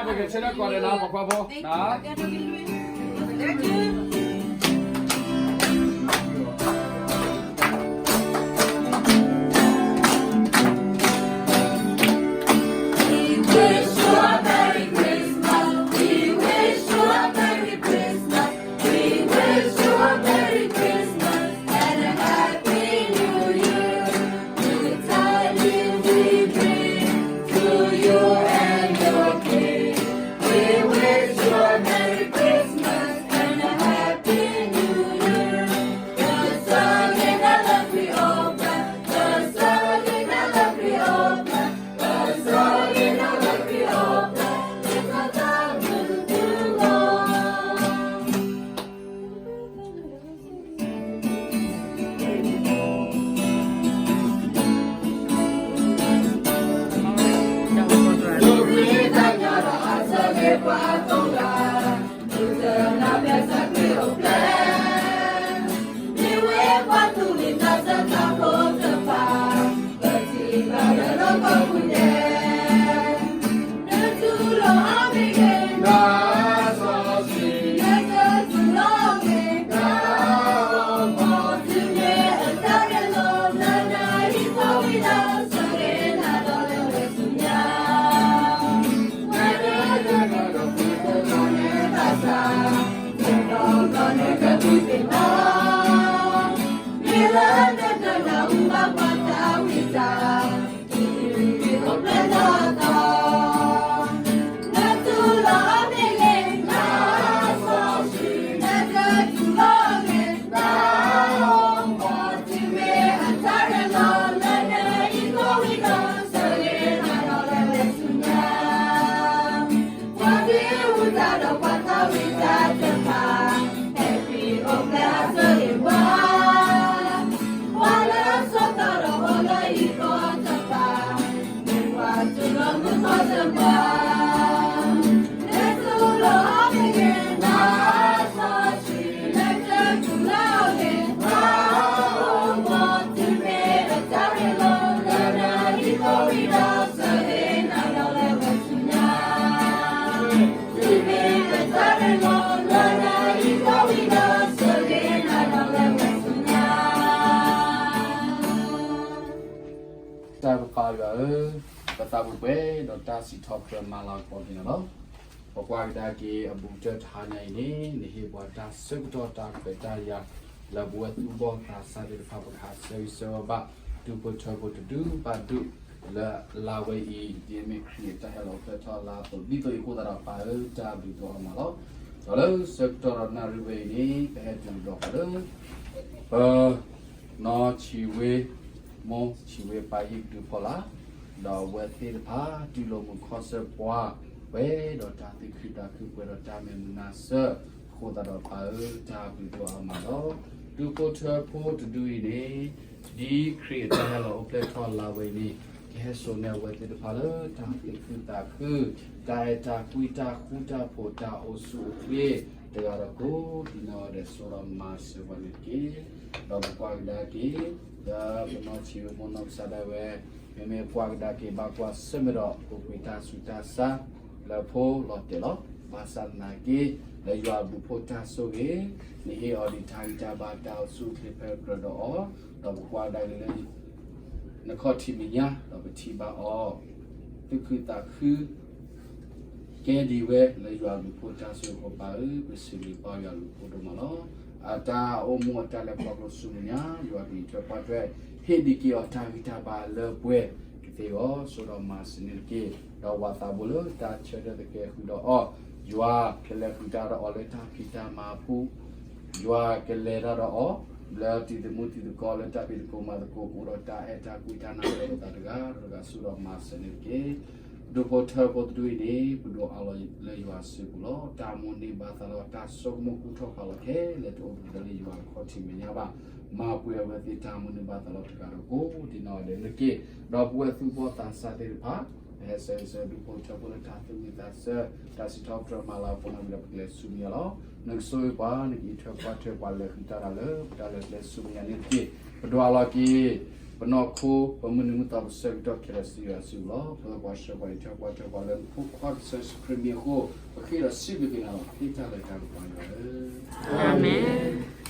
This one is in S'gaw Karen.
ပကဆၢထၢၣ်ကီးဒီးနၤ ပှၤကွၢ်ဖိနၤ We wish you a Merry Christmas. We wish you a Merry Christmas. We wish you a Merry Christmas and a Happy New Year. Good tidings we bring to you and your kin. We wish you a Merry Christmas and a Happy New Year.တၢ်ပပၢ်ယွၤဧၢ, ပသးပူၤပှဲၤဒီးတၢ်စံးထီၣ်ပတြၢၤမၤလၤကပီၤက့ၤနၤလီၤ. ပကွၢ်ကဒါက့ၤအဘူးကတၢၢ်တဟါညါအံၤန့ၣ် နဟ့ၣ်ပှၤတၢ်ဆၢကတီၢ်တၢ်ခွဲးတၢ်ယာ် လၢပဝဲသူၣ်ဘီၣ်သးစၢ်သ့ၣ်တဖၣ် ပကဟးဆၢဂံၢ်ဆၢဝါဘၣ် ဒူၣ်ဖိထၢဖိတဒူၣ်ဘၣ်ဒူၣ် လၢလါဝဲအံၤ ဒ်အမ့ၢ်ခရံာ်အတၢ်ဟဲလီၤအိၣ်ဖျဲၣ်ထီၣ်လါအသိး ဒ်သိးအံၤအဃိသတးဒီး ပၢ်ဧၢ တၢ်ဘျုးဒိၣ်အါမးလီၤ. ဒီးလၢဆၢကတီၢ်ဒီးနၣ်ရံၣ်ဝဲအံၤန့ၣ် ပဟဲတုၤကဒီးဃီၤလၢ ပ နီၢ်ဆံးဝ့ မိၢ်ဆံးဝ့ ပၢ်ဟံၣ်ကဒုဖီလာ် ဒီးအဝဲသ့ၣ်တဖၣ် တူၢ်လိာ်မုာ်ခီၣ်ဆၢပှၤ ပှဲၤဒီးတၢ်သူၣ်ခုသးခု ပှဲၤဒီးတၢ်မဲာ်မုာ်နါစၢၤ အဃိသတးဒီး ပၢ်ဧၢ တၢ်ဘျုးဒိၣ်အါမးလီၤ. ဒူၣ်ဖိထၢဖိတဒူၣ်အံၤန့ၣ် ဒ်ခရံာ်အတၢ်ဟဲလီၤအိၣ်ဖျဲၣ်ထီၣ်လါဝဲအံၤန့ၣ် ကဟဲစိာ်န့ၢ်အဝဲသ့ၣ်တဖၣ်လၢတၢ်သူၣ်ခုသးခု တၢ်အဲၣ်တၢ်ကွံ တၢ်ဃူတၢ်ဖိး တၢ်အိၣ်ဆူၣ်အိၣ်ချ့ တဂၤဒီးကိးဒံးနီၢ်ဂၤဒဲး ဆိဒီးမၤစၢၤပှၤန့ၣ်တက့ၢ်. ဒီးပကွၢ်ကဒါက့ၤ လၢပနီၢ်ဆံးဝ့မိၢ်နီၢ်ကစၢ်ဒၣ်ဝဲ မ့မ့ၢ်ပကွၢ်ကဒါက့ၤ ဘၣ်ကွၢ်ဆၢၣ်မဲာ်ဒီး ပူၤကွံာ်တၢ်ဆူးတၢ်ဆါ လၢဖိလီၤတဲာ်လီၤ. ဘၣ်ဆၣ်သနာ်က့ လၢယွၤအဘျုးအဖှိၣ်တၢ်ဆိၣ်ဂ့ၤ နဟ့ၣ်အီၤဒံးတၢ်ဂံၢ်တၢ်ဘါ တၢ်အိၣ်ဆူၣ်အိၣ်ချ့ ဖဲကြၢးဒီးအီၤ ဒီးပကွၢ်ကဒါက့ၤလၢ နခီၣ်ထံးမဲာ်ညါ ဒီးပထံၣ်ဘၣ်အီၤ သူၣ်ခုသးခု ကဲဒံးဝဲလၢယွၤအဘျုးအဖှိၣ်တၢ်ဆိၣ်ဂ့ၤအဃိ ပၢ်ဧၢ ပစံးဘျုးပၢ်ယွၤအဘျုးအဖှိၣ်ဒိၣ်မးလီၤ. အတၢ်အိၣ်မူအတၢ်လဲၤခီဖျိဆူမဲာ်ညါ ယွၤကဟံးထွဲကွၢ်ထွဲ ဟ့ၣ်ဒံးက့ၤအီၤတၢ်ဂံၢ်တၢ်ဘါလၢပှဲၤကသ့အီၤ ဆိဒီးမၤစၢၤန့ၣ်တက့ၢ်. ဒီးပှၤသးဘိလၢတၢ်ဆၢထၢၣ်သကဲးဃုာ်ဒီးအီၤ ယွၤကလဲၤဃုာ်တၢ်ဒီးအီၤလၢတၢ်ဖံးတၢ်မၤအပူၤ ယွၤကလဲၤတၢ်ဒီးအီၤ လၢတံၤသကိးမုၢ်တံၤသကိး လၢတၢ်ဖံးသကိးမၤသကိး ကအိၣ်ဒီးတၢ်အဲၣ်တၢ်ကွံတၢ်နၢ်ပၢၢ်လိာ်သးတဂၤဒီးတဂၤ ဆိဒီးမၤစၢၤန့ၣ်တက့ၢ်. ဒူၣ်ဖိထၢဖိတဒူၣ်အံၤန့ၣ် ပဒိးအးလီၤလၢယွၤစုပူၤလီၤ. တၢ်မူန့ၢ်ဘၣ်သးလီၤ တၢ်ဆိကမိၣ်ကူၣ်ထီၣ်ဖးလီၤခဲလၢာ် တအိၣ်ဘှံးလၢယွၤခီၣ်ထံးမဲာ်ညါဘၣ်. မၤပှဲၤအဝဲသ့ၣ်တၢ်မူန့ၢ်ဘၣ်သးလီၤတဂၤဒီးကိးဒံးနီၢ်ဂၤဒဲးန့ၣ်တက့ၢ်. ဒီးပဝဲသူၣ်ဘီၣ်သးစၢ်သ့ၣ်တဖၣ် ပဟဲဆၢဂ့ၤဆၢဝါဒူၣ်ဖိထၢဖိလၢတၢ်သူၣ်ဝံၣ်သးဆၢ တၢ်စံးထီၣ်ပတြၢၤမၤလၤကပီၤန့ၣ်ဒီး ပကလဲၤဆူမဲာ်ညါလီၤ. နကဆိၣ်ဂ့ၤပှၤ နကအံးထွဲကွၢ်ထွဲပှၤလဲၤဃုာ်တၢ်ဒီးလၢ ပတၢ်လဲၤကျဲဆူမဲာ်ညါန့ၣ်တက့ၢ်. ပဒွးလီၤက့ၤ ပနီၢ်ခိ ပမုၢ်နံၤမုၢ်သီ ပဆၢကတီၢ်ခဲလၢာ်စံးဘျုးစံးဖှိၣ်လီၤ. ပၢ်ပှၤဆှၢပှၤအံးထွဲကွၢ်ထွဲပှၤလၢနဖိခွါကစၢ်ယ့ၣ်ၡူးခရံာ်မံၤအဃိ ပဃ့ဒီးစံးဘျုးက့ၤနၤလီၤ. ဟ့ၣ်တၢ်လၢတၢ်ကပီၤယွၤဧၢ, အၤမ့ၣ်.